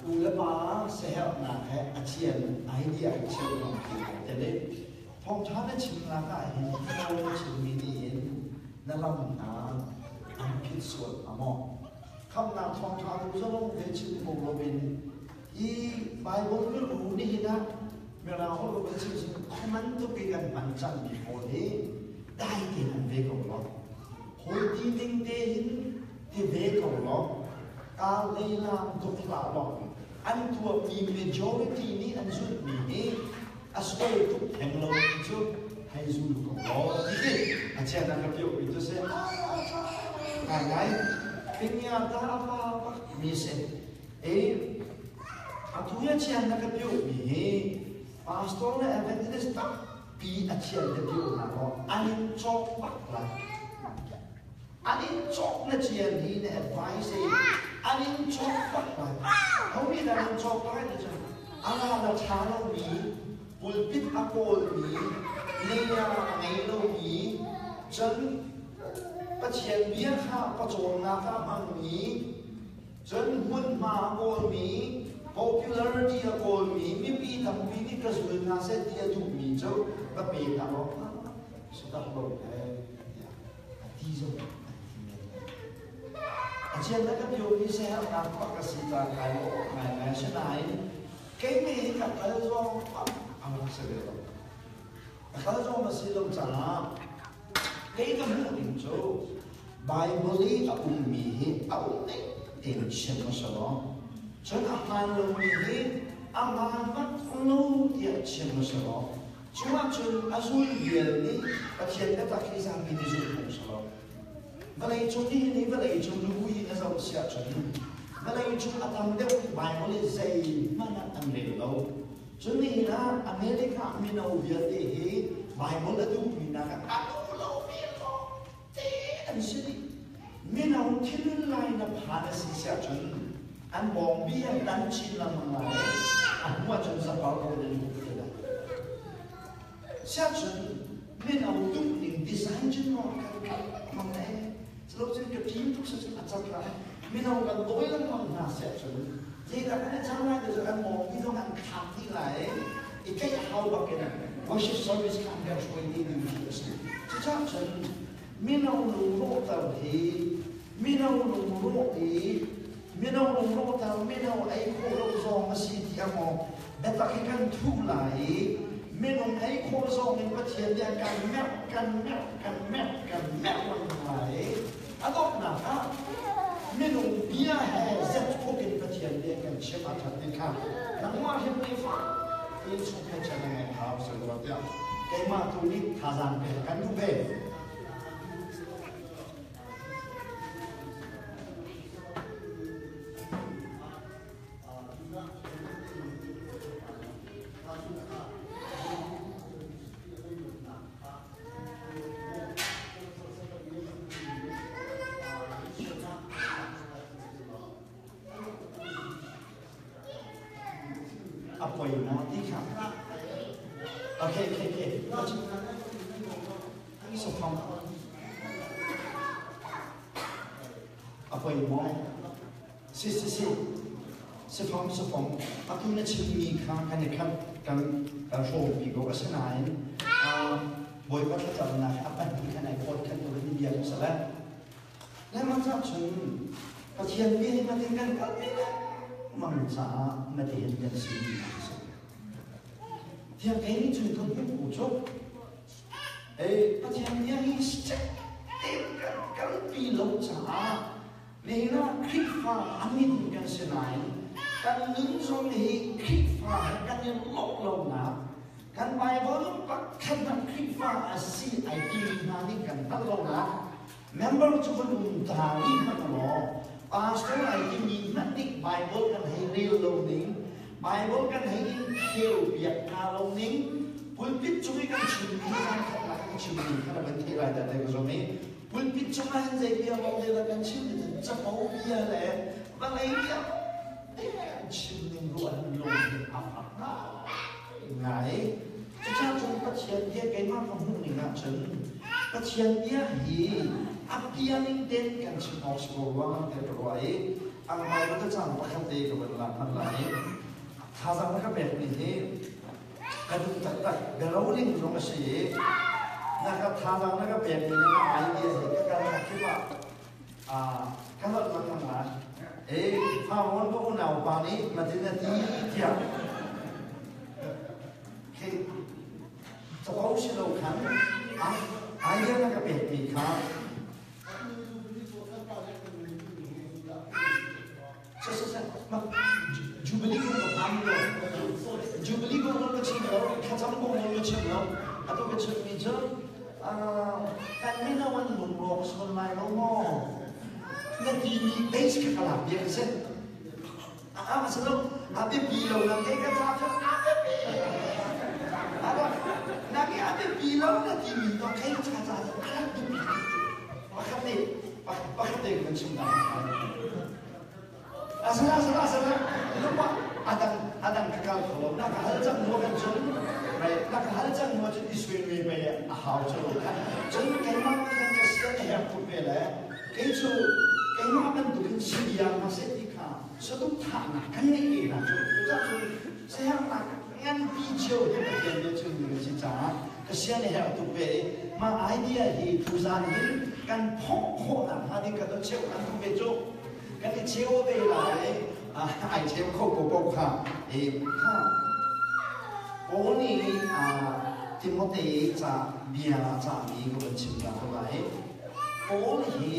U le pa siaherhnak he a cian idea an cheuh lawng khi ai tel i thawngṭha na chimnak ah hin thawng na chimmi nih hin na lam hna an phit sual hnga maw? Khamhnak thawngṭha tu zong ve chim ko loin hi Bible miru nihin ah Mirang holh kan chim cun common tuk i kan hman cangmi pawl hi dai tein um ve ko law hawi ti ding te hin ti ve ko law kar lei lam tuk hlah law an tuahmi majority nih an zulhmi hi a sual tuk theng lo mi cu hei zul ko law ti khi a chian a ka pioh mi tu si ngai ngai pinya ta a pa pak mi si e atu hi a chian na ka pioh mi hi pastor le evangelist tampi a chian ka pioh hna law an in cawk bak lai. An in cawk na cian hi na advice i an in cawk bak lai. Homi dah an in cawk lai ti cu ala la ṭha lomi, pulpit a kawlmi, nea a ngei lomi, cun Pathian bia kha pawcawmnak ah hmangmi, cun hmunhma a kawlmi, popularity a kawlmi, mipi tampi nih ka zul hna seh ti a duhmi cu va pe hna law si tak lo he tiah a ti zong an ti men lai. A chian na ka biomi siaherhnak tuah ka si ca kai lawh ngaingai asinain keimah hi ka kal zong a rak si ve lo. Ka kal zong a si lo caah kei ka hmuh ning cu Bible i a ummi hi a um ning tein chim a si lo. Cun a hmaan lomi hi a hmaan bak lo tiah chim a si lo. Cu ahcun a zul vial nih Pathian biatak hi zapi nih zul phung si lo. Vawleicung nihin i vawleicung nubu in a zoh si ahcun vawleicung a tam deuh nih Bible hi zeihmanh ah an rel lo. Cun nihin ah America mino vialte hi Bible a duhmi nak ah a duh lomi lawngte an si dih. Mino thil lai na phan a si si ahcun an bawngbi an tan chin lengmang lai a hnu ahcun zapar ko na lut te lai. Siahcun mino duh ning design cun maw kan kal lengmang le culo cun ka ṭim tuk si cun a cat lai. Mino kan dawi lengmang hna siahcun zeidah kan i cang lai ti cu an bawngbi zong an khak dih lai i tlaih hau bak in worship service kha an kan hruai dih ding khi a si. Cucaah cun Mino lungrawhter hi mino lungrawh i mino lungrawhter mino ei khawh lo zong a si tiah maw biatak hi kan thuh lai i minung ei khawh zong in Pathian nih a kan merh kan merh kan merh kan merh lengmang lai i a donghnak ah minung bia he zetfuk in Pathian nih a kan chimh a ṭhat ti kha nangmah hrim nih fak in chung he chan a ngeih hau si lo tiah keimah tu nih thazaang pek kan duh ve. A poi maw ti kha? Okay, okay, okay. Safang. A poi maw? Si, si, si. Sifang, sifang. Atu na chimmi kha kan i khat kan kan hrawmpi ko. Asinain Bawipa thlacamnak a pahnih khan ai phawt khan tu in bia cu sa le. Lengmang cah cun Pathian bia hi matin kan kal ti lengmang caah matihin kan si ti a si. Tiang kei nih cun ka hmuh ko cu. Ei Pathian bia hi cek tein kan kalpi lo caah nihin ah Khrihfa a min kan si nain kan nun zong hi Khrihfa he kan i lawh lonak kan Bible pakhat hmanh Khrihfa a si ai timi hna nih kan hngalh lonak member cu van um ta rih hmanh law pastor ai timi hmanh nih Bible kan hei rel lo ning Bible kan hei in kheu piak hna lo ning pulpit cung i kan chimmi zan khatnak kan chimmi kha na van theih lai dah te ka zum i pulpit cung ah hin zei bia maw te dah kan chim ti capo bia le vawlei bia kan chim ning ruah hin lung hin a fak ngai Cucaah cun Pathian bia keimah ka hmuh ning ahcun Pathian bia hi a pianing tein kan chim awk si ko ruang te ka ruah i. Ang Bible ka cang pakhat te ka van lak hmanh lai. Thazang na ka pek mi hi ka duh taktak biaroling zong a si i na ka thazang na ka pek mi na idea hi ka kal nak kip ah ka holh lengmang lai. E Farrawn ka unau pa nih matin a ti tiah khi capo si lo khan idea na ka pek mi kha. Jubilee kong ka phan lo. Jubilee kong ka chim lo, thlacam kong ka chim lo. Atu ka chimmi cu kan mino an lungrawk sual lai lo maw? Na timi base kha ka lak bia ka si. A si lo, a biapi lo na ke ka ca cu a biapi. Na ke a biapi lo na timi to kei ca ca cu a rak biapi. Pakhat te, pakhat te kan chim ta. Asala asala asala lupa adang adang ka kal kho lo na ka hal cang mo kan cun right na ka hal cang mo cun isui mi pe a hau cu cun keimah kan ka sian a herh tuk ve le kei cu keimah bantukin si yang ma se ti kha saduhthahnak kan ngeih ve hna cu cucun siaherhnak nganpi cio hi Pathian bia chimmi kan si caah ka sian a herh tuk ve i mah idea hi tuzaan hin kan phawh khawhnak hnga ding ka ton cheu kan duh ve cu kan i cheu ve lai ai cheu kho ko ko kha e kha Paul nih Timote ca bia ca mi ka van chim ta ko lai. Paul hi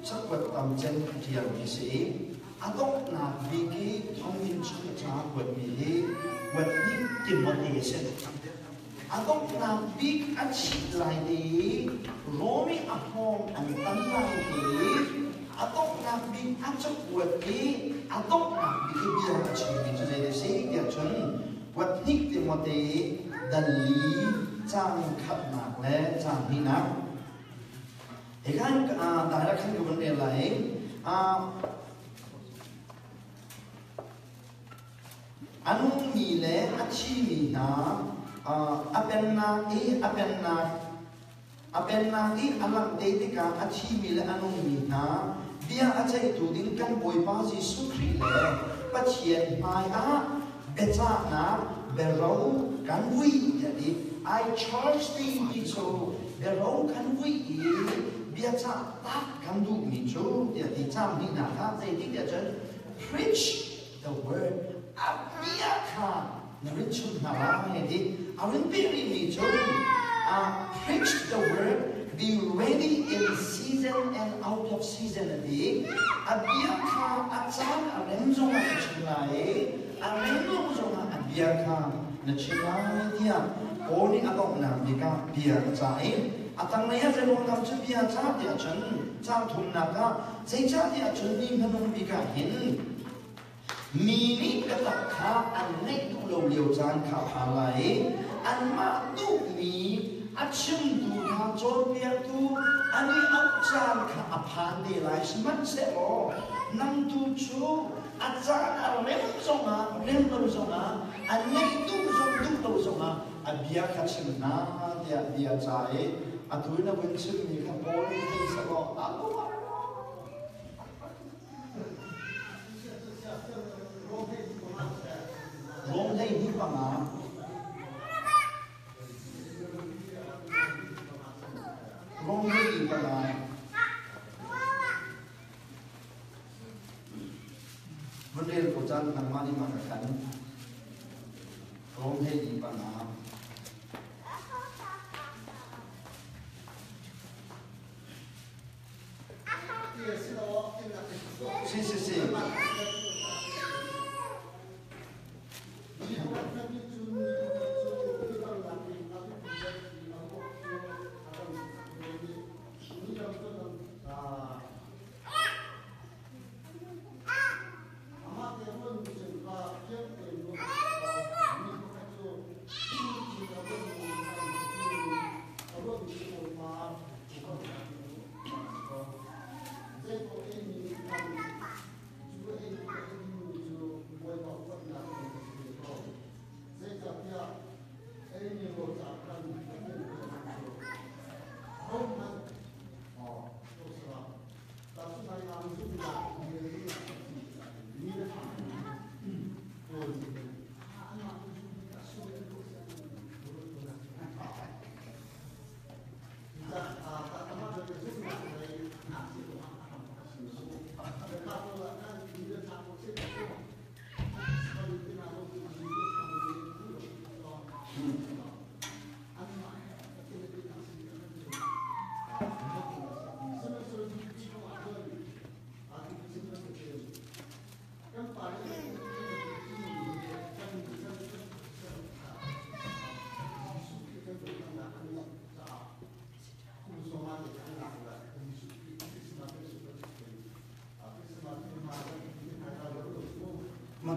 cakuat tam cem a ṭialmi si. A donghnak bik i thonginn chung ca a kuatmi hi kuat hnih Timote a si. A donghnak bik a chih lai te i Rom i a hngawng an tan lai te i a donghnak bik a cakuat i a donghnak bik i bia a chimmi cu zei a si tiah cun kuat hnih Timote dal li caang khatnak le caang hnihnak. Hikhan dai khan ka vun rel lai. A nungmi le a thimi hna a pennak i a pennak a pennak i a langh te tikah a thimi le a nungmi hna bia a ceihtu ding kan Bawipa Jesuh Khrih le Pathian hmaiah biacahnak biaro kan vui tiah ti. I charge thee ti cu biaro kan vui i biacah tak kan duhmi cu tiah ti. Caang hnihnak ah zeitik tiah cun preach the word, a bia kha na rin chung hna lai ti. A rin peh rihmi cu preach the word, be ready in season and out of season a ti. A bia kha a caan a rem zongah na chim lai i a rem lo zongah a bia kha na chim lai tiah Paul nih a donghnak bik ah bia a cah i a tanglei ah zeiruangdah cu bia cah tiah cun caang thumnak ah zeicahtiah cun ni hmanung bik ah hin mi nih biatak kha an ngaih duh lo lio caan kha a phan lai i anmah duhmi a chimtu hna cawnpiaktu an i auh caan kha a phan te lai. Sihmanhsehlaw nang tu cu a caan a rem zongah rem lo zongah a ngaih duh zong duh lo zongah a bia kha chim hna tiah bia ca i atu in a vun chimmi kha Paul nih thei sehlaw a lung a Rom 12 . Rom 12. Vun rel ko caan nangmah nih ma ka khan. Rom 12. Si si si.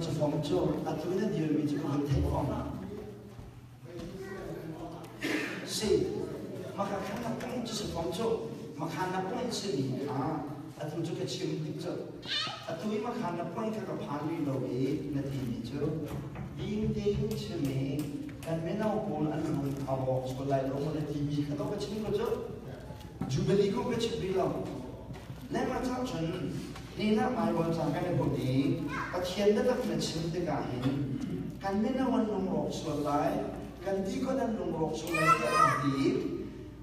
Cafong cu atu na dirmi cu ka vun theih fong. Si, maka khan na point cu si fong cu, makha na point simi kha atu cu ka chim tik cu, atu i makha na point kha ka phan rih lo i na timi cu, ding tein chim i kan mino pawl an lung a rawk sual lai lo maw na timi kha to ka chim ko cu. Jubilee kong ka chim rih lo. Lengmang cang cun ni na Bible cang kan i hmuh i Pathian biatak na chim tikah hin kan mino an lungrawk sual lai, kan dikon an lungrawk sual lai tiah kan ti i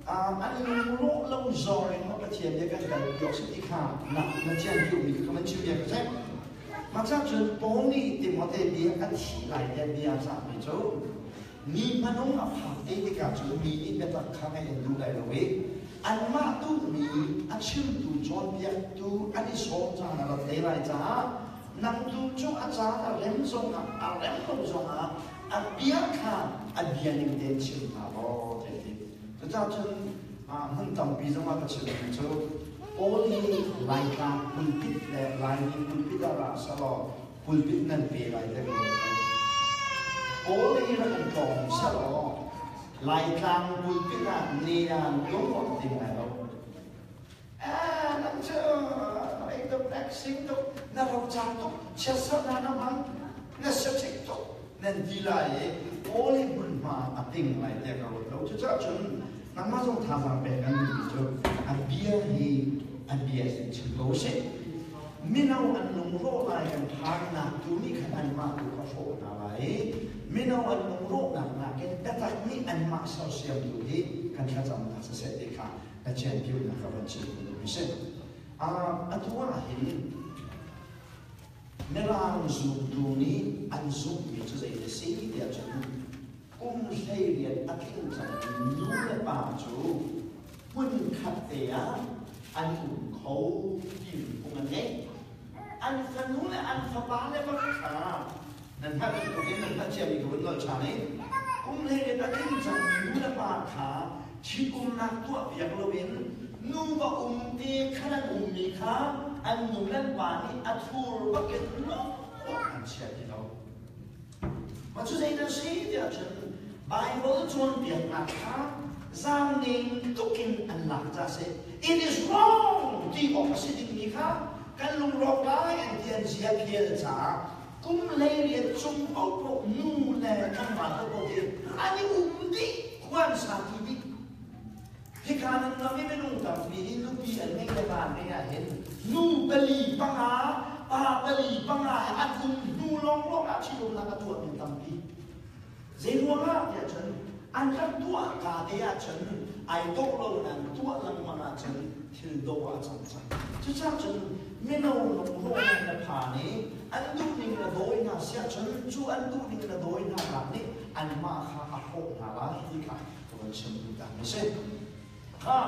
an lungrawh lo zawng in maw Pathian bia kan kal piak si ti kha na na cian piumi kha kan chim bia ka seh. Mah cang cun Paul nih Timote bia a thih lai tiah bia a cahmi cu Mi hmanung a phak te tikah cun mi nih biatak kha ngaih an duh lai lo i anmah duhmi a chimtu cawnpiaktu an i sawm caan a rat te lai caah nang tu cu a caan a rem zongah a rem lo zongah a bia kha a bia ning tein chim hna law ti a ti. Cucaah cun hmun tampi zongah ka chimmi cu Paul hi Laitlang pulpit le Laimi pulpit ah ra selaw pulpit nan pe lai te ka ruat ko. Paul hi rak in tlawng selaw Laitlang pulpit ah ne ah lung rak ding lai lo. Ah, nang cu ei tuk, vaccine tuk, na roca tuk, chiatserh na na hmang, na siaṭhik tuk, nan ti lai i Paul hi hmunhma a ting lai tiah ka ruat lo. Cucaah cun nangmah zong thazaang pek kan duhmi cu a bia hi a bia in chim ko sih. Mino an lungrawh lai kan phannak tu nih khan anmah tu kha hrawh hna lai i mino an lungrawhnak nakin biatak nih anmah sersiamtu hi kan thlacamnak siseh ti kha na champion ka van chim duhmi si. Atu ah hin Mirang zumtu nih an zumhmi cu zei a si tiah cun kum 18 a tling cangmi nu le pa cu hmunkhat te ah an um kho timi phung an ngei. An fanu le an fapa le bak kha nan hngalh bantukin nan hngalh ciami ka vun nolh ṭhan i kum 18 a tling cangmi nu le pa kha ṭhitumnak tuahpiak loin nuva um te khan an ummi kha an nu le an pa nih a thur bakin an chia ti lo. Mah cu zei dah si tiah cun Baibal cawnpiaknak kha zaangding tukin an lak ca si. It is wrong ti awk a si dingmi kha kan lungrawk lai an ti an zia phial caah kum 18 cung paohpaoh nu le tlangval paohpaoh hi an i um dih khuan sa ti dih. Hika nan ram i minung tampi hi nupi an ngeih le va an ngeih ahhin nu pali panga pa pali panga he an um hnu lawnglawng ah ṭhitumnak a tuahmi tampi. Zei ruangah tiah cun an rak tuah ka te ahcun ai dawh lo nan tuah lengmang ahcun thil dawh ah cang cang. Cucaah cun mino lungrawh na phan i an duhning na dawi hna siah cun cu an duhning na dawi hna nak nih anmah kha a hrawh hna lai ti kha ka van chim duh ta mi si. Kha.